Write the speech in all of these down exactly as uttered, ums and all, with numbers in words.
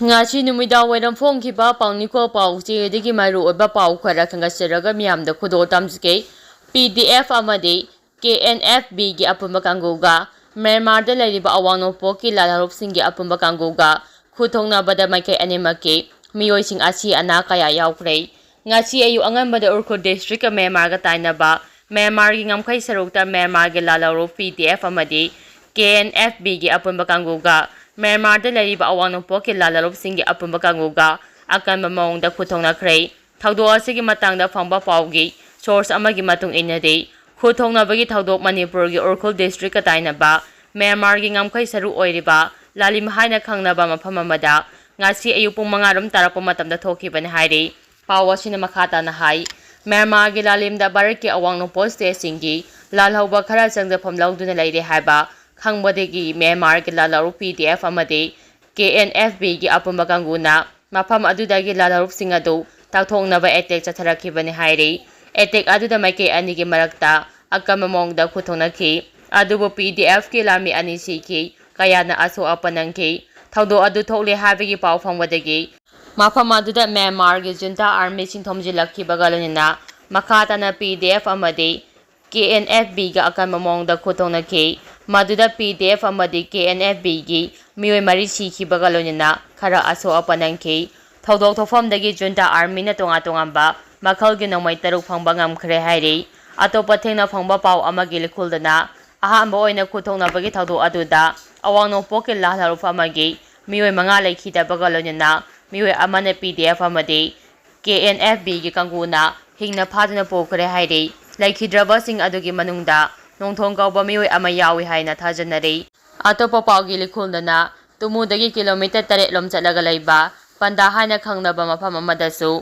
ꯉꯁꯤ ꯅꯨꯃꯤꯗꯥꯡ ꯋꯥꯏꯔꯝ ꯐꯣꯡꯈꯤꯕ ꯄꯥꯎꯅꯤꯀꯣ ꯄꯥꯎꯆꯦꯗꯒꯤ ꯃꯔꯨꯑꯣꯏꯕ ꯄꯥꯎ ꯈꯔ ꯈꯟꯒꯠꯆꯔꯒ ꯃꯤꯌꯥꯝꯗ ꯈꯨꯗꯣꯜ ꯇꯝꯖꯒꯦ꯫ ꯄꯤ ꯗꯤ ꯑꯦꯐ ꯑꯃꯗꯤ ꯀꯦ ꯑꯦꯟ ꯑꯦꯐ ꯕꯤꯒꯤ ꯑꯄꯨꯟꯕ ꯀꯥꯡꯕꯨꯒ ꯃ꯭ꯌꯥꯟꯃꯥꯔꯗ ꯂꯩꯔꯤꯕ ꯑꯋꯥꯡ ꯅꯣꯡꯄꯣꯛꯀꯤ ꯂꯥꯜꯍꯧꯂꯨꯞꯁꯤꯡꯒꯤ ꯑꯄꯨꯟꯕ ꯀꯥꯡꯕꯨꯒ ꯈꯨꯠ ꯊꯣꯛꯅꯕꯗ ꯃꯥꯏꯀꯩ ꯑꯅꯤꯃꯛꯀꯤ ꯃꯤꯑꯣꯏꯁꯤꯡ ꯑꯁꯤ ꯑꯅꯥ ꯀꯌꯥ ꯌꯥꯎꯈ꯭ꯔꯦ꯫ ꯉꯁꯤ ꯑꯌꯨꯛ ꯑꯉꯟꯕꯗ ꯎꯈ꯭ꯔꯨꯜ ꯗꯤꯁꯇ꯭ꯔꯤꯛꯀ ꯃ꯭ꯌꯥꯟꯃꯥꯔꯒ ꯇꯥꯏꯅꯕ ꯃ꯭ꯌꯥꯟꯃꯥꯔꯒꯤ ꯉꯝꯈꯩ ꯁꯔꯨꯛꯇ ꯃ꯭ꯌꯥꯟꯃꯥꯔꯒꯤ ꯂꯥꯜꯍꯧꯂꯨꯞ ꯄꯤ ꯗꯤ ꯑꯦꯐ ꯑꯃꯗꯤ ꯀꯦ ꯑꯦꯟ ꯑꯦꯐ ꯕꯤꯒꯤ ꯑꯄꯨꯟꯕ ꯀꯥꯡꯕꯨꯒ ꯃ꯭ꯌꯥꯟꯃꯥꯔꯗ ꯂꯩꯔꯤꯕ ꯑꯋꯥꯡ ꯅꯣꯡꯄꯣꯛꯀꯤ ꯂꯥꯜꯍꯧꯂꯨꯞꯁꯤꯡꯒꯤ ꯑꯄꯨꯟꯕ ꯀꯥꯡꯕꯨꯒ ꯑꯀꯟꯕ ꯃꯑꯣꯡꯗ ꯈꯨꯠ ꯊꯣꯛꯅꯈ꯭ꯔꯦ꯫ ꯊꯧꯗꯣꯛ ꯑꯁꯤꯒꯤ ꯃꯇꯥꯡꯗ ꯐꯪꯕ ꯄꯥꯎꯒꯤ ꯁꯣꯔꯁ ꯑꯃꯒꯤ ꯃꯇꯨꯡ ꯏꯟꯅꯗꯤ, ꯈꯨꯠ ꯊꯣꯛꯅꯕꯒꯤ ꯊꯧꯗꯣꯛ ꯃꯅꯤꯄꯨꯔꯒꯤ ꯎꯈ꯭ꯔꯨꯜ ꯗꯤꯁꯇ꯭ꯔꯤꯛꯀ ꯇꯥꯏꯅꯕ ꯃ꯭ꯌꯥꯟꯃꯥꯔꯒꯤ ꯉꯝꯈꯩ ꯁꯔꯨꯛ ꯑꯣꯏꯔꯤꯕ ꯂꯥꯂꯤꯝ ꯍꯥꯏꯅ ꯈꯪꯅꯕ ꯃꯐꯝ ꯑꯃꯗ ꯉꯁꯤ ꯑꯌꯨꯛ ꯄꯨꯡ ꯃꯉꯥ ꯔꯣꯝ ꯇꯥꯔꯛꯄ ꯃꯇꯝꯗ ꯊꯣꯛꯈꯤꯕꯅꯤ ꯍꯥꯏꯔꯤ꯫ ꯄꯥꯎ ꯑꯁꯤꯅ ꯃꯈꯥ ꯇꯥꯅ ꯍꯥꯏ, ꯃ꯭ꯌꯥꯟꯃꯥꯔꯒꯤ ꯂꯥꯂꯤꯝꯗ ꯚꯥꯔꯠꯀꯤ ꯑꯋꯥꯡ ꯅꯣꯡꯄꯣꯛ ꯁ꯭ꯇꯦꯠꯁꯤꯡꯒꯤ ꯂꯥꯜꯍꯧꯕ ꯈꯔ ꯆꯪꯖꯐꯝ ꯂꯧꯗꯨꯅ ꯂꯩꯔꯦ ꯍꯥꯏꯕ ꯈꯪꯕꯗꯒꯤ ꯃ꯭ꯌꯥꯟꯃꯥꯔꯒꯤ ꯂꯥꯜꯍꯧꯂꯨꯞ ꯄꯤ ꯗꯤ ꯑꯦꯐ ꯑꯃꯗꯤ ꯀꯦ ꯑꯦꯟ ꯑꯦꯐ ꯕꯤꯒꯤ ꯑꯄꯨꯟꯕ ꯀꯥꯡꯕꯨꯅ ꯃꯐꯝ ꯑꯗꯨꯗꯒꯤ ꯂꯥꯜꯍꯧꯂꯨꯞꯁꯤꯡ ꯑꯗꯨ ꯇꯥꯛꯊꯣꯛꯅꯕ ꯑꯦꯇꯦꯛ ꯆꯠꯊꯔꯛꯈꯤꯕꯅꯤ ꯍꯥꯏꯔꯤ꯫ ꯑꯦꯇꯦꯛ ꯑꯗꯨꯗ ꯃꯥꯏꯀꯩ ꯑꯅꯤꯒꯤ ꯃꯔꯛꯇ ꯑꯀꯟꯕ ꯃꯑꯣꯡꯗ ꯈꯨꯠ ꯊꯣꯛꯅꯈꯤ꯫ ꯑꯗꯨꯕꯨ ꯄꯤ ꯗꯤ ꯑꯦꯐꯀꯤ ꯂꯥꯟꯃꯤ ꯑꯅꯤ ꯁꯤꯈꯤ, ꯀꯌꯥꯅ ꯑꯁꯣꯛ ꯑꯄꯟ ꯅꯪꯈꯤ꯫ ꯊꯧꯗꯣꯛ ꯑꯗꯨ ꯊꯣꯛꯂꯦ ꯍꯥꯏꯕꯒꯤ ꯄꯥꯎ ꯐꯪꯕꯗꯒꯤ ꯃꯐꯝ ꯑꯗꯨꯗ ꯃ꯭ꯌꯥꯟꯃꯥꯔꯒꯤ ꯖꯨꯟꯇꯥ ꯑꯥꯔꯃꯤꯁꯤꯡ ꯊꯣꯝꯖꯤꯜꯂꯛꯈꯤꯕꯒ ꯂꯣꯏꯅꯅ ꯃꯈꯥ ꯇꯥꯅ ꯄꯤ ꯗꯤ ꯑꯦꯐ ꯑꯃꯗꯤ ꯀꯦ ꯑꯦꯟ ꯑꯦꯐ ꯕꯤꯒ ꯑꯀꯟꯕ ꯃꯑꯣꯡꯗ ꯈꯨꯠ ꯊꯣꯛꯅꯈꯤ꯫ ꯃꯗꯨꯗ ꯄꯤ ꯗꯤ ꯑꯦꯐ ꯑꯃꯗꯤ ꯀꯦ ꯑꯦꯟ ꯑꯦꯐ ꯕꯤꯒꯤ ꯃꯤꯑꯣꯏ ꯃꯔꯤ ꯁꯤꯈꯤꯕꯒ ꯂꯣꯏꯅꯅ ꯈꯔ ꯑꯁꯣꯛ ꯑꯄꯟ ꯅꯪꯈꯤ꯫ ꯊꯧꯗꯣꯛ ꯊꯣꯛꯐꯝꯗꯒꯤ ꯖꯨꯟꯇꯥ ꯑꯥꯔꯃꯤꯅ ꯇꯣꯉꯥꯟ ꯇꯣꯉꯥꯟꯕ ꯃꯈꯜꯒꯤ ꯅꯣꯡꯃꯩ ꯇꯔꯨꯛ ꯐꯪꯕ ꯉꯝꯈ꯭ꯔꯦ ꯍꯥꯏꯔꯤ꯫ ꯑꯇꯣꯞꯄ ꯊꯦꯡꯅ ꯐꯪꯕ ꯄꯥꯎ ꯑꯃꯒꯤ ꯂꯤꯈꯨꯜꯗꯅ ꯑꯍꯥꯟꯕ ꯑꯣꯏꯅ ꯈꯨꯠ ꯊꯣꯛꯅꯕꯒꯤ ꯊꯧꯗꯣꯛ ꯑꯗꯨꯗ ꯑꯋꯥꯡ ꯅꯣꯡꯄꯣꯛꯀꯤ ꯂꯥꯜꯍꯧꯂꯨꯞ ꯑꯃꯒꯤ ꯃꯤꯑꯣꯏ ꯃꯉꯥ ꯂꯩꯈꯤꯗꯕꯒ ꯂꯣꯏꯅꯅ ꯃꯤꯑꯣꯏ ꯑꯃꯅ ꯄꯤ ꯗꯤ ꯑꯦꯐ ꯑꯃꯗꯤ ꯀꯦ ꯑꯦꯟ ꯑꯦꯐ ꯕꯤꯒꯤ ꯀꯥꯡꯕꯨꯅ ꯍꯤꯡꯅ ꯐꯥꯗꯨꯅ ꯄꯨꯈ꯭ꯔꯦ ꯍꯥꯏꯔꯤ꯫ ꯂꯩꯈꯤꯗ꯭ꯔꯕꯁꯤꯡ ꯑꯗꯨꯒꯤ ꯃꯅꯨꯡꯗ ꯅꯣꯡꯊꯣꯡ ꯀꯧꯕ ꯃꯤꯑꯣꯏ ꯑꯃ ꯌꯥꯎꯏ ꯍꯥꯏꯅ ꯊꯥꯖꯅꯔꯤ꯫ ꯑꯇꯣꯞꯄ ꯄꯥꯎꯒꯤ ꯂꯤꯈꯨꯜꯗꯅ ꯇꯨꯃꯨꯗꯒꯤ ꯀꯤꯂꯣꯃꯤꯇꯔ ꯇꯔꯦꯠ ꯂꯣꯝ ꯆꯠꯂꯒ ꯂꯩꯕ ꯄꯟꯗꯥ ꯍꯥꯏꯅ ꯈꯪꯅꯕ ꯃꯐꯝ ꯑꯃꯗꯁꯨ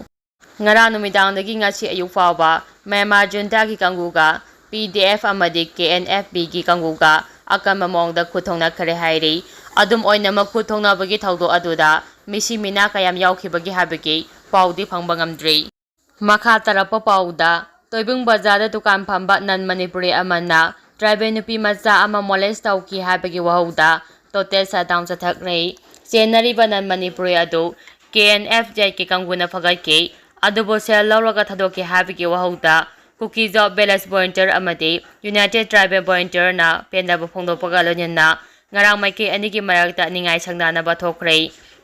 ꯉꯔꯥꯡ ꯅꯨꯃꯤꯗꯥꯡꯗꯒꯤ ꯉꯁꯤ ꯑꯌꯨꯛ ꯐꯥꯎꯕ ꯃ꯭ꯌꯥꯟꯃꯥꯔ ꯖꯨꯟꯇꯥꯒꯤ ꯀꯥꯡꯕꯨꯒ ꯄꯤ ꯗꯤ ꯑꯦꯐ ꯑꯃꯗꯤ ꯀꯦ ꯑꯦꯟ ꯑꯦꯐ ꯕꯤꯒꯤ ꯀꯥꯡꯕꯨꯒ ꯑꯀꯟꯕ ꯃꯑꯣꯡꯗ ꯈꯨꯠ ꯊꯣꯛꯅꯈ꯭ꯔꯦ ꯍꯥꯏꯔꯤ꯫ ꯑꯗꯨꯝ ꯑꯣꯏꯅꯃꯛ, ꯈꯨꯠ ꯊꯣꯛꯅꯕꯒꯤ ꯊꯧꯗꯣꯛ ꯑꯗꯨꯗ ꯃꯤꯁꯤ ꯃꯤꯅꯥ ꯀꯌꯥꯝ ꯌꯥꯎꯈꯤꯕꯒꯦ ꯍꯥꯏꯕꯒꯤ ꯄꯥꯎꯗꯤ ꯐꯪꯕ ꯉꯝꯗ꯭ꯔꯤ꯫ ꯃꯈꯥ ꯇꯥꯔꯛꯄ ꯄꯥꯎꯗ, ꯇꯣꯏꯕꯨꯡ ꯕꯖꯥꯔꯗ ꯗꯨꯀꯥꯟ ꯐꯝꯕ ꯅꯟ ꯃꯅꯤꯄꯨꯔꯤ ꯑꯃꯅ ꯇ꯭ꯔꯥꯏꯕꯦꯜ ꯅꯨꯄꯤ ꯃꯆꯥ ꯑꯃ ꯃꯣꯂꯦꯁ ꯇꯧꯈꯤ ꯍꯥꯏꯕꯒꯤ ꯋꯥꯍꯧꯗ ꯇꯣꯇꯦꯜ ꯁꯠꯗꯥꯎꯟ ꯆꯠꯊꯈ꯭ꯔꯦ꯫ ꯆꯦꯟꯅꯔꯤꯕ ꯅꯟ ꯃꯅꯤꯄꯨꯔꯤ ꯑꯗꯨ ꯀꯦ ꯑꯦꯟ ꯑꯦꯐ ꯖꯦꯠꯀꯤ ꯀꯥꯡꯕꯨꯅ ꯐꯒꯠꯈꯤ꯫ ꯑꯗꯨꯕꯨ ꯁꯦꯜ ꯂꯧꯔꯒ ꯊꯥꯗꯣꯛꯈꯤ ꯍꯥꯏꯕꯒꯤ ꯋꯥꯍꯧꯗ ꯀꯨꯀꯤꯖꯣ ꯚꯤꯂꯦꯖ ꯚꯣꯂꯨꯟꯇꯤꯌꯔ ꯑꯃꯗꯤ ꯌꯨꯅꯥꯏꯇꯦꯗ ꯇ꯭ꯔꯥꯏꯕꯦꯜ ꯚꯣꯂꯨꯟꯇꯤꯌꯔꯅ ꯄꯦꯟꯗꯕ ꯐꯣꯡꯗꯣꯛꯄꯒ ꯂꯣꯏꯅꯅ ꯉꯔꯥꯡ ꯃꯥꯏꯀꯩ ꯑꯅꯤꯒꯤ ꯃꯔꯛꯇ ꯅꯤꯡꯉꯥꯏ ꯁꯪꯗꯥꯅꯕ ꯊꯣꯛꯈ꯭ꯔꯦ꯫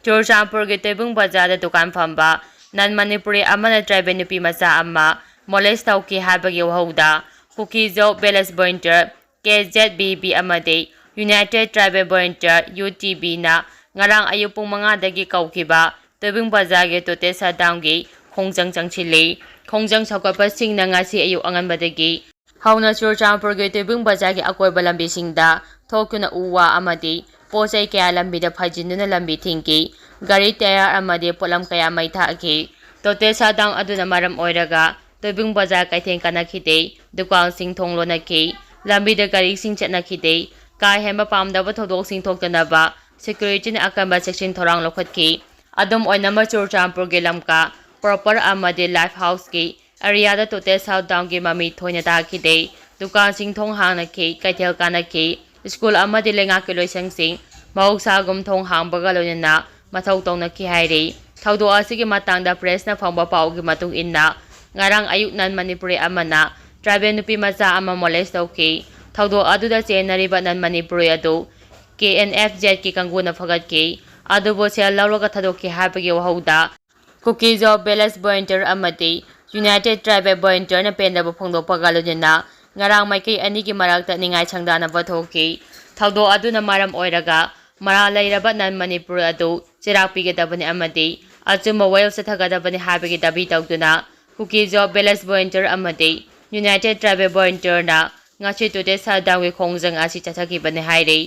ꯆꯨꯔꯆꯥꯟꯄꯨꯔꯒꯤ ꯇꯣꯏꯕꯨꯡ ꯕꯖꯥꯔꯗ ꯗꯨꯀꯥꯟ ꯐꯝꯕ ꯅꯟ ꯃꯅꯤꯄꯨꯔꯤ ꯑꯃꯅ ꯇ꯭ꯔꯥꯏꯕꯦꯜ ꯅꯨꯄꯤ ꯃꯆꯥ ꯑꯃ ꯃꯣꯂꯦꯁ ꯇꯧꯈꯤ ꯍꯥꯏꯕꯒꯤ ꯋꯥꯍꯧꯗ ꯀꯨꯀꯤꯖꯣ village volunteer K Z V V ꯑꯃꯗꯤ united tribal volunteer U T ꯚꯤꯅ ꯉꯔꯥꯡ ꯑꯌꯨꯛ ꯄꯨꯡ ꯃꯉꯥꯗꯒꯤ ꯀꯧꯈꯤꯕ ꯇꯣꯏꯕꯨꯡ ꯕꯖꯥꯔꯒꯤ ꯇꯣꯇꯦꯜ ꯁꯠꯗꯥꯎꯟꯒꯤ ꯈꯣꯡꯖꯪ ꯆꯪꯁꯤꯜꯂꯤ꯫ ꯈꯣꯡꯖꯪ ꯁꯧꯒꯠꯄꯁꯤꯡꯅ ꯉꯁꯤ ꯑꯌꯨꯛ ꯑꯉꯟꯕꯗꯒꯤ ꯍꯧꯅ ꯆꯨꯔꯆꯥꯟꯄꯨꯔꯒꯤ ꯇꯣꯏꯕꯨꯡ ꯕꯖꯥꯔꯒꯤ ꯑꯀꯣꯏꯕ ꯂꯝꯕꯤꯁꯤꯡꯗ ꯊꯣꯛꯇꯨꯅ ꯎ ꯋꯥ ꯑꯃꯗꯤ ꯄꯣꯠ ꯆꯩ ꯀꯌꯥ ꯂꯝꯕꯤꯗ ꯐꯩꯖꯤꯟꯗꯨꯅ ꯂꯝꯕꯤ ꯊꯤꯡꯈꯤ꯫ ꯒꯥꯔꯤ ꯇꯌꯥꯔ ꯑꯃꯗꯤ ꯄꯣꯠꯂꯝ ꯀꯌꯥ ꯃꯩ ꯊꯥꯈꯤ꯫ ꯇꯣꯇꯦꯜ ꯁꯠꯗꯥꯎꯟ ꯑꯗꯨꯅ ꯃꯔꯝ ꯑꯣꯏꯔꯒ ꯇꯣꯏꯕꯨꯡ ꯕꯖꯥꯔ ꯀꯩꯊꯦꯜ ꯀꯥꯟꯅꯈꯤꯗꯦ꯫ ꯗꯨꯀꯥꯟꯁꯤꯡ ꯊꯣꯡ ꯂꯣꯟꯅꯈꯤ꯫ ꯂꯝꯕꯤꯗ ꯒꯥꯔꯤꯁꯤꯡ ꯆꯠꯅꯈꯤꯗꯦ꯫ ꯀꯥ ꯍꯦꯟꯕ ꯄꯥꯝꯗꯕ ꯊꯧꯗꯣꯛꯁꯤꯡ ꯊꯣꯛꯇꯅꯕ ꯁꯦꯀ꯭ꯌꯨꯔꯤꯇꯤꯅ ꯑꯀꯟꯕ ꯆꯦꯛꯁꯤꯟ ꯊꯧꯔꯥꯡ ꯂꯧꯈꯠꯈꯤ꯫ ꯑꯗꯨꯝ ꯑꯣꯏꯅꯃꯛ ꯆꯨꯔꯆꯥꯟꯄꯨꯔꯒꯤ ꯂꯝꯀꯥ ꯄ꯭ꯔꯣꯄꯔ ꯑꯃꯗꯤ ꯂꯥꯏꯐ ꯍꯥꯎꯁꯀꯤ ꯑꯦꯔꯤꯌꯥꯗ ꯇꯣꯇꯦꯜ ꯁꯠꯗꯥꯎꯟꯒꯤ ꯃꯃꯤ ꯊꯣꯏꯅ ꯇꯥꯈꯤꯗꯦ꯫ ꯗꯨꯀꯥꯟꯁꯤꯡ ꯊꯣꯡ ꯍꯥꯡꯅꯈꯤ, ꯀꯩꯊꯦꯜ ꯀꯥꯟꯅꯈꯤ꯫ ꯁ꯭ꯀꯨꯜ ꯑꯃꯗꯤ ꯂꯩꯉꯥꯛꯀꯤ ꯂꯣꯏꯁꯪꯁꯤꯡ ꯃꯍꯧꯁꯥꯒꯨꯝ ꯊꯣꯡ ꯍꯥꯡꯕꯒ ꯂꯣꯏꯅꯅ ꯃꯊꯧ ꯇꯧꯅꯈꯤ ꯍꯥꯏꯔꯤ꯫ ꯊꯧꯗꯣꯛ ꯑꯁꯤꯒꯤ ꯃꯇꯥꯡꯗ ꯄ꯭ꯔꯦꯁꯅ ꯐꯪꯕ ꯄꯥꯎꯒꯤ ꯃꯇꯨꯡ ꯏꯟꯅ, ꯉꯔꯥꯡ ꯑꯌꯨꯛ ꯅꯟ ꯃꯅꯤꯄꯨꯔꯤ ꯑꯃꯅ ꯇ꯭ꯔꯥꯏꯕꯦꯜ ꯅꯨꯄꯤ ꯃꯆꯥ ꯑꯃ ꯃꯣꯂꯦꯁ ꯇꯧꯈꯤ꯫ ꯊꯧꯗꯣꯛ ꯑꯗꯨꯗ ꯆꯦꯟꯅꯔꯤꯕ ꯅꯟ ꯃꯅꯤꯄꯨꯔꯤ ꯑꯗꯨ ꯀꯦ ꯑꯦꯟ ꯑꯦꯐ ꯖꯦꯠꯀꯤ ꯀꯥꯡꯕꯨꯅ ꯐꯒꯠꯈꯤ꯫ ꯑꯗꯨꯕꯨ ꯁꯦꯜ ꯂꯧꯔꯒ ꯊꯥꯗꯣꯛꯈꯤ ꯍꯥꯏꯕꯒꯤ ꯋꯥꯍꯧꯗ ꯀꯨꯀꯤꯖꯣ ꯚꯤꯂꯦꯖ ꯚꯣꯂꯨꯟꯇꯤꯌꯔ ꯑꯃꯗꯤ ꯌꯨꯅꯥꯏꯇꯦꯗ ꯇ꯭ꯔꯥꯏꯕꯦꯜ ꯚꯣꯂꯨꯟꯇꯤꯌꯔꯅ ꯄꯦꯟꯗꯕ ꯐꯣꯡꯗꯣꯛꯄꯒ ꯂꯣꯏꯅꯅ ꯉꯔꯥꯡ ꯃꯥꯏꯀꯩ ꯑꯅꯤꯒꯤ ꯃꯔꯛꯇ ꯅꯤꯡꯉꯥꯏ ꯁꯪꯗꯥꯅꯕ ꯊꯣꯛꯈꯤ꯫ ꯊꯧꯗꯣꯛ ꯑꯗꯨꯅ ꯃꯔꯝ ꯑꯣꯏꯔꯒ ꯃꯔꯥꯜ ꯂꯩꯔꯕ ꯅꯟ ꯃꯅꯤꯄꯨꯔ ꯑꯗꯨ ꯆꯩꯔꯥꯛ ꯄꯤꯒꯗꯕꯅꯤ ꯑꯃꯗꯤ ꯑꯆꯨꯝꯕ ꯋꯥꯌꯦꯜ ꯆꯠꯊꯒꯗꯕꯅꯤ ꯍꯥꯏꯕꯒꯤ ꯗꯥꯕꯤ ꯇꯧꯗꯨꯅ ꯀꯨꯀꯤꯖꯣ ꯚꯤꯂꯦꯖ ꯚꯣꯂꯨꯟꯇꯤꯌꯔ ꯑꯃꯗꯤ ꯌꯨꯅꯥꯏꯇꯦꯗ ꯇ꯭ꯔꯥꯏꯕꯦꯜ ꯚꯣꯂꯨꯟꯇꯤꯌꯔꯅ ꯉꯁꯤ ꯇꯨꯗꯦ ꯁꯠꯗꯥꯎꯟꯒꯤ ꯈꯣꯡꯖꯪ ꯑꯁꯤ ꯆꯠꯊꯈꯤꯕꯅꯤ ꯍꯥꯏꯔꯤ꯫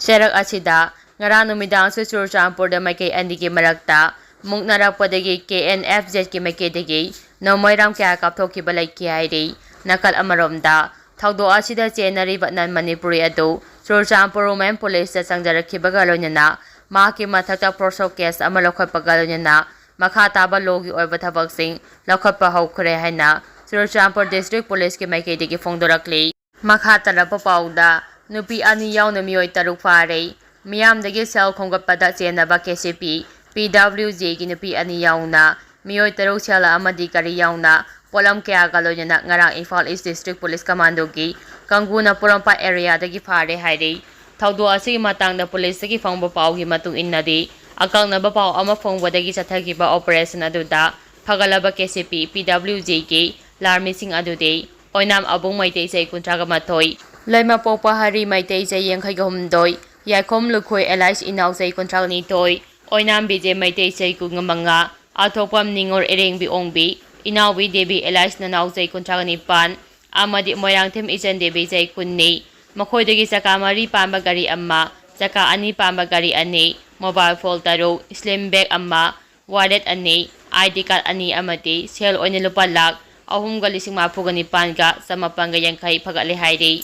ꯆꯩꯔꯛ ꯑꯁꯤꯗ ꯉꯔꯥꯡ ꯅꯨꯃꯤꯗꯥꯡꯁꯨ ꯆꯨꯔꯆꯥꯟꯄꯨꯔꯗ ꯃꯥꯏꯀꯩ ꯑꯅꯤꯒꯤ ꯃꯔꯛꯇ ꯃꯨꯛꯅꯔꯛꯄꯗꯒꯤ ꯀꯦ ꯑꯦꯟ ꯑꯦꯐ ꯖꯦꯠꯀꯤ ꯃꯥꯏꯀꯩꯗꯒꯤ ꯅꯣꯡꯃꯩꯔꯥꯝ ꯀꯌꯥ ꯀꯥꯞꯊꯣꯛꯈꯤꯕ ꯂꯩꯈꯤ ꯍꯥꯏꯔꯤ꯫ ꯅꯥꯀꯜ ꯑꯃꯔꯣꯝꯗ, ꯊꯧꯗꯣꯛ ꯑꯁꯤꯗ ꯆꯦꯟꯅꯔꯤꯕ ꯅꯟ ꯃꯅꯤꯄꯨꯔꯤ ꯑꯗꯨ ꯆꯨꯔꯆꯥꯟꯄꯨꯔ ꯋꯨꯃꯦꯟ ꯄꯨꯂꯤꯁꯇ ꯆꯪꯖꯔꯛꯈꯤꯕꯒ ꯂꯣꯏꯅꯅ ꯃꯍꯥꯛꯀꯤ ꯃꯊꯛꯇ ꯄꯣꯛꯁꯣ ꯀꯦꯁ ꯑꯃ ꯂꯧꯈꯠꯄꯒ ꯂꯣꯏꯅꯅ ꯃꯈꯥ ꯇꯥꯕ ꯂꯣꯒꯤ ꯑꯣꯏꯕ ꯊꯕꯛꯁꯤꯡ ꯂꯧꯈꯠꯄ ꯍꯧꯈ꯭ꯔꯦ ꯍꯥꯏꯅ ꯆꯨꯔꯆꯥꯟꯄꯨꯔ ꯗꯤꯁꯇ꯭ꯔꯤꯛ ꯄꯨꯂꯤꯁꯀꯤ ꯃꯥꯏꯀꯩꯗꯒꯤ ꯐꯣꯡꯗꯣꯔꯛꯂꯤ꯫ ꯃꯈꯥ ꯇꯥꯔꯛꯄ ꯄꯥꯎꯗ, ꯅꯨꯄꯤ ꯑꯅꯤ ꯌꯥꯎꯅ ꯃꯤꯑꯣꯏ ꯇꯔꯨꯛ ꯐꯥꯔꯦ꯫ ꯃꯤꯌꯥꯝꯗꯒꯤ ꯁꯦꯜ ꯈꯣꯝꯒꯠꯄꯗ ꯆꯦꯟꯅꯕ ꯀꯦ ꯁꯤ ꯄꯤ, ꯄꯤ ꯗꯕ꯭ꯂꯤꯎ ꯖꯦꯒꯤ ꯅꯨꯄꯤ ꯑꯅꯤ ꯌꯥꯎꯅ ꯃꯤꯑꯣꯏ ꯇꯔꯨꯛ ꯁꯦꯜ ꯑꯃꯗꯤ ꯒꯥꯔꯤ ꯌꯥꯎꯅ ꯄꯣꯠꯂꯝ ꯀꯌꯥꯒ ꯂꯣꯏꯅꯅ ꯉꯔꯥꯡ ꯏꯝꯐꯥꯜ ꯏꯁ ꯗꯤꯁꯇ꯭ꯔꯤꯛ ꯄꯨꯂꯤꯁ ꯀꯃꯥꯟꯗꯣꯒꯤ ꯀꯪꯒꯨꯅ ꯄꯣꯔꯣꯝꯄꯥꯠ ꯑꯦꯔꯤꯌꯥꯗꯒꯤ ꯐꯥꯔꯦ ꯍꯥꯏꯔꯤ꯫ ꯊꯧꯗꯣꯛ ꯑꯁꯤꯒꯤ ꯃꯇꯥꯡꯗ ꯄꯨꯂꯤꯁꯇꯒꯤ ꯐꯪꯕ ꯄꯥꯎꯒꯤ ꯃꯇꯨꯡ ꯏꯟꯅꯗꯤ, ꯑꯀꯛꯅꯕ ꯄꯥꯎ ꯑꯃ ꯐꯪꯕꯗꯒꯤ ꯆꯠꯊꯈꯤꯕ ꯑꯣꯄꯔꯦꯁꯟ ꯑꯗꯨꯗ ꯐꯒꯠꯂꯕ ꯀꯦ ꯁꯤ ꯄꯤ, ꯄꯤ ꯗꯕ꯭ꯂꯤꯎ ꯖꯦꯒꯤ ꯂꯥꯔꯃꯤꯁꯤꯡ ꯑꯗꯨꯗꯤ ꯑꯣꯏꯅꯥꯝ ꯑꯕꯨꯡ ꯃꯩꯇꯩ ꯆꯍꯤ ꯀꯨꯟꯊ꯭ꯔꯥꯒ ꯃꯥꯊꯣꯏ, ꯂꯩꯃꯄꯣꯛꯄ ꯍꯔꯤ ꯃꯩꯇꯩ ꯆꯍꯤ ꯌꯥꯡꯈꯩꯒ ꯍꯨꯝꯗꯣꯏ, ꯌꯥꯏꯈꯣꯝ ꯂꯨꯈꯣꯏ ꯑꯦꯂꯥꯏꯁ ꯏꯅꯥꯎ ꯆꯍꯤ ꯀꯨꯟꯊ꯭ꯔꯥꯒ ꯅꯤꯊꯣꯏ, ꯑꯣꯏꯅꯥꯝ ꯕꯤꯖꯦ ꯃꯩꯇꯩ ꯆꯍꯤ ꯀꯨꯟꯒ ꯃꯉꯥ, ꯑꯊꯣꯛꯄꯝ ꯅꯤꯉꯣꯜ ꯏꯔꯦꯡꯕꯤ ꯑꯣꯡꯕꯤ ꯏꯅꯥꯎꯕꯤ ꯗꯦꯕꯤ ꯑꯦꯂꯥꯏꯁ ꯅꯅꯥꯎ ꯆꯍꯤ ꯀꯨꯟꯊ꯭ꯔꯥꯒ ꯅꯤꯄꯥꯟ, ꯑꯃꯗꯤ ꯃꯣꯏꯔꯥꯡꯊꯦꯝ ꯏꯆꯟ ꯗꯦꯕꯤ ꯆꯍꯤ ꯀꯨꯟꯅꯤ꯫ ꯃꯈꯣꯏꯗꯒꯤ ꯆꯀꯥ ꯃꯔꯤ ꯄꯥꯟꯕ ꯒꯥꯔꯤ ꯑꯃ, ꯆꯀꯥ ꯑꯅꯤ ꯄꯥꯟꯕ ꯒꯥꯔꯤ ꯑꯅꯤ, ꯃꯣꯕꯥꯏꯜ ꯐꯣꯟ ꯇꯔꯨꯛ, ꯁ꯭ꯂꯤꯝ ꯕꯦꯒ ꯑꯃ, ꯋꯥꯂꯦꯠ ꯑꯅꯤ, ꯑꯥꯏ ꯗꯤ ꯀꯥꯔꯗ ꯑꯅꯤ ꯑꯃꯗꯤ ꯁꯦꯜ ꯑꯣꯏꯅ ꯂꯨꯄꯥ ꯂꯥꯈ ꯑꯍꯨꯝꯒ ꯂꯤꯁꯤꯡ ꯃꯔꯤꯐꯨꯒ ꯅꯤꯄꯥꯟꯒ ꯆꯃꯥꯄꯟꯒ ꯌꯥꯡꯈꯩ ꯐꯒꯠꯂꯦ ꯍꯥꯏꯔꯤ꯫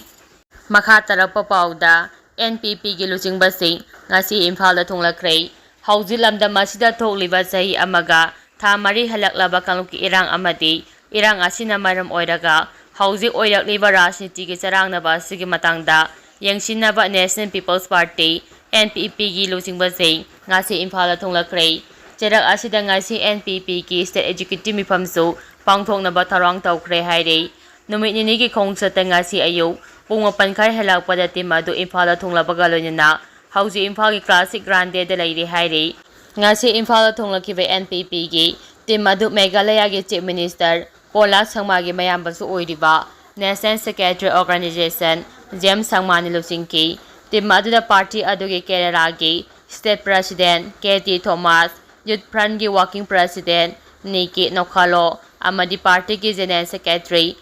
ꯃꯈꯥ ꯇꯥꯔꯛꯄ ꯄꯥꯎꯗ, ꯑꯦꯟ ꯄꯤ ꯄꯤꯒꯤ ꯂꯨꯆꯤꯡꯕꯁꯤꯡ ꯉꯁꯤ ꯏꯝꯐꯥꯜꯗ ꯊꯨꯡꯂꯈ꯭ꯔꯦ꯫ ꯍꯧꯖꯤꯛ ꯂꯝꯗꯝ ꯑꯁꯤꯗ ꯊꯣꯛꯂꯤꯕ ꯆꯍꯤ ꯑꯃꯒ ꯊꯥ ꯃꯔꯤ ꯍꯜꯂꯛꯂꯕ ꯀꯥꯡꯂꯨꯞꯀꯤ ꯏꯔꯥꯡ ꯑꯃꯗꯤ ꯏꯔꯥꯡ ꯑꯁꯤꯅ ꯃꯔꯝ ꯑꯣꯏꯔꯒ ꯍꯧꯖꯤꯛ ꯑꯣꯏꯔꯛꯂꯤꯕ ꯔꯥꯖꯅꯤꯇꯤꯒꯤ ꯆꯔꯥꯡꯅꯕ ꯑꯁꯤꯒꯤ ꯃꯇꯥꯡꯗ ꯌꯦꯡꯁꯤꯟꯅꯕ National People's Party, N P P ꯒꯤ ꯂꯨꯆꯤꯡꯕꯁꯤꯡ ꯉꯁꯤ ꯏꯝꯐꯥꯜꯗ ꯊꯨꯡꯂꯈ꯭ꯔꯦ꯫ ꯆꯩꯔꯛ ꯑꯁꯤꯗ ꯉꯁꯤ N P P ꯒꯤ State Executive ꯃꯤꯐꯝꯁꯨ ꯄꯥꯡꯊꯣꯛꯅꯕ ꯊꯧꯔꯥꯡ ꯇꯧꯈ꯭ꯔꯦ ꯍꯥꯏꯔꯤ꯫ ꯅꯨꯃꯤꯠ ꯅꯤꯅꯤꯒꯤ ꯈꯣꯡꯆꯠꯇ ꯉꯁꯤ ꯑꯌꯨꯛ ꯄꯨꯡ ꯃꯥꯄꯟ ꯈꯥꯏ ꯍꯜꯂꯛꯄꯗ ꯇꯤꯝ ꯑꯗꯨ ꯏꯝꯐꯥꯜꯗ ꯊꯨꯡꯂꯕꯒ ꯂꯣꯏꯅꯅ ꯍꯧꯖꯤꯛ ꯏꯝꯐꯥꯜꯒꯤ Classic Grande ꯗ ꯂꯩꯔꯤ ꯍꯥꯏꯔꯤ꯫ ꯉꯁꯤ ꯏꯝꯐꯥꯜꯗ ꯊꯨꯡꯂꯈꯤꯕ N P P ꯒꯤ ꯇꯤꯝ ꯑꯗꯨ ꯃꯦꯘꯥꯂꯌꯥꯒꯤ Chief Minister ꯄꯣꯂꯥ ꯁꯪꯃꯥꯒꯤ ꯃꯌꯥꯝꯕꯁꯨ ꯑꯣꯏꯔꯤꯕ National Secretary Organization James ꯁꯪꯃꯥꯅ ꯂꯨꯆꯤꯡꯈꯤ꯫ ꯇꯤꯝ ꯑꯗꯨꯗ ꯄꯥꯔꯇꯤ ꯑꯗꯨꯒꯤ ꯀꯦꯔꯦꯂꯥꯒꯤ State President K T Thomas, Youth Front ꯀꯤ Working President Niki Nokhalo ꯑꯃꯗꯤ ꯄꯥꯔꯇꯤꯒꯤ General Secretary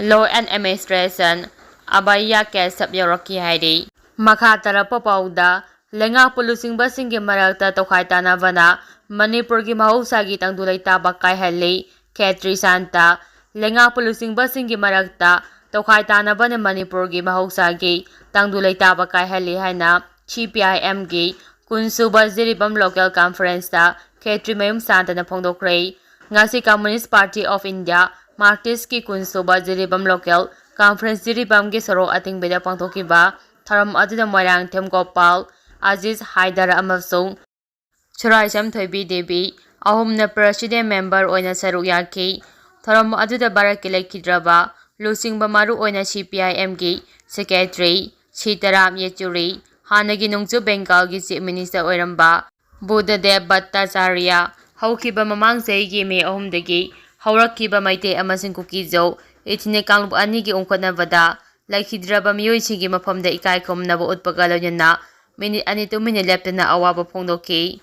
Law and Administration ꯑꯕꯌꯥ ꯀꯦꯁꯞ ꯌꯧꯔꯛꯈꯤ ꯍꯥꯏꯔꯤ꯫ ꯃꯈꯥ ꯇꯥꯔꯛꯄ ꯄꯥꯎꯗ, ꯂꯩꯉꯥꯛꯄ ꯂꯨꯆꯤꯡꯕꯁꯤꯡꯒꯤ ꯃꯔꯛꯇ ꯇꯣꯈꯥꯏ ꯇꯥꯅꯕꯅ ꯃꯅꯤꯄꯨꯔꯒꯤ ꯃꯍꯧꯁꯥꯒꯤ ꯇꯪꯗꯨ ꯂꯩꯇꯥꯕ ꯀꯥꯏꯍꯜꯂꯤ꯫ ꯈꯦꯇ꯭ꯔꯤ ꯁꯥꯟꯇ꯫ ꯂꯩꯉꯥꯛꯄ ꯂꯨꯆꯤꯡꯕꯁꯤꯡꯒꯤ ꯃꯔꯛꯇ ꯇꯣꯈꯥꯏ ꯇꯥꯅꯕꯅ ꯃꯅꯤꯄꯨꯔꯒꯤ ꯃꯍꯧꯁꯥꯒꯤ ꯇꯪꯗꯨ ꯂꯩꯇꯥꯕ ꯀꯥꯏꯍꯜꯂꯤ ꯍꯥꯏꯅ C P I M ꯒꯤ ꯀꯨꯟꯁꯨꯕ ꯖꯤꯔꯤꯕꯥꯝ Local Conference ꯇ ꯈꯦꯇ꯭ꯔꯤꯃꯌꯨꯝ ꯁꯥꯟꯇꯅ ꯐꯣꯡꯗꯣꯛꯈ꯭ꯔꯦ꯫ ꯉꯁꯤ Communist Party of India, Marxist ꯀꯤ ꯀꯨꯟꯁꯨꯕ ꯖꯤꯔꯤꯕꯥꯝ Local Conference ꯖꯤꯔꯤꯕꯥꯝꯒꯤ ꯁꯣꯔꯣꯛ ꯑꯇꯤꯡꯕꯤꯗ ꯄꯥꯡꯊꯣꯛꯈꯤꯕ ꯊꯧꯔꯝ ꯑꯗꯨꯗ ꯃꯣꯏꯔꯥꯡꯊꯦꯝ ꯒꯣꯄꯥꯜ, ꯑꯖꯤꯖ ꯍꯥꯏꯗꯔ ꯑꯃꯁꯨꯡ ꯁꯨꯔꯥꯏꯁꯝ ꯊꯣꯏꯕꯤ ꯗꯦꯕꯤ ꯑꯍꯨꯝꯅ president member ꯑꯣꯏꯅ ꯁꯔꯨꯛ ꯌꯥꯈꯤ꯫ ꯊꯧꯔꯝ ꯑꯗꯨꯗ ꯚꯥꯔꯠꯀꯤ ꯂꯩꯈꯤꯗ꯭ꯔꯕ ꯂꯨꯆꯤꯡꯕ, ꯃꯔꯨꯑꯣꯏꯅ C P I Mꯒꯤ secretary ꯁꯤꯇꯥꯔꯥꯝ ꯌꯦꯆꯨꯔꯤ, ꯍꯥꯟꯅꯒꯤ ꯅꯣꯡꯆꯨꯞ ꯕꯦꯡꯒꯥꯜꯒꯤ chief minister ꯑꯣꯏꯔꯝꯕ ꯕꯨꯙꯗꯦꯕ ꯚꯠꯇꯥꯆꯥꯔꯌ, ꯍꯧꯈꯤꯕ ꯃꯃꯥꯡ ꯆꯍꯤꯒꯤ ꯃꯦ ꯑꯍꯨꯝꯗꯒꯤ ꯍꯧꯔꯛꯈꯤꯕ ꯃꯩꯇꯩ ꯑꯃꯁꯨꯡ ꯀꯨꯀꯤꯖꯧ ethnic ꯀꯥꯡꯂꯨꯞ ꯑꯅꯤꯒꯤ ꯎꯪꯈꯠꯅꯕꯗ ꯂꯩꯈꯤꯗ꯭ꯔꯕ ꯃꯤꯑꯣꯏꯁꯤꯡꯒꯤ ꯃꯐꯝꯗ ꯏꯀꯥꯏ ꯈꯨꯝꯅꯕ ꯎꯠꯄꯒ ꯂꯣꯏꯅꯅ ꯃꯤꯅꯤꯠ ꯑꯅꯤ ꯇꯨꯃꯤꯟꯅ ꯂꯦꯞꯇꯅ ꯑꯋꯥꯕ ꯐꯣꯡꯗꯣꯛꯈꯤ꯫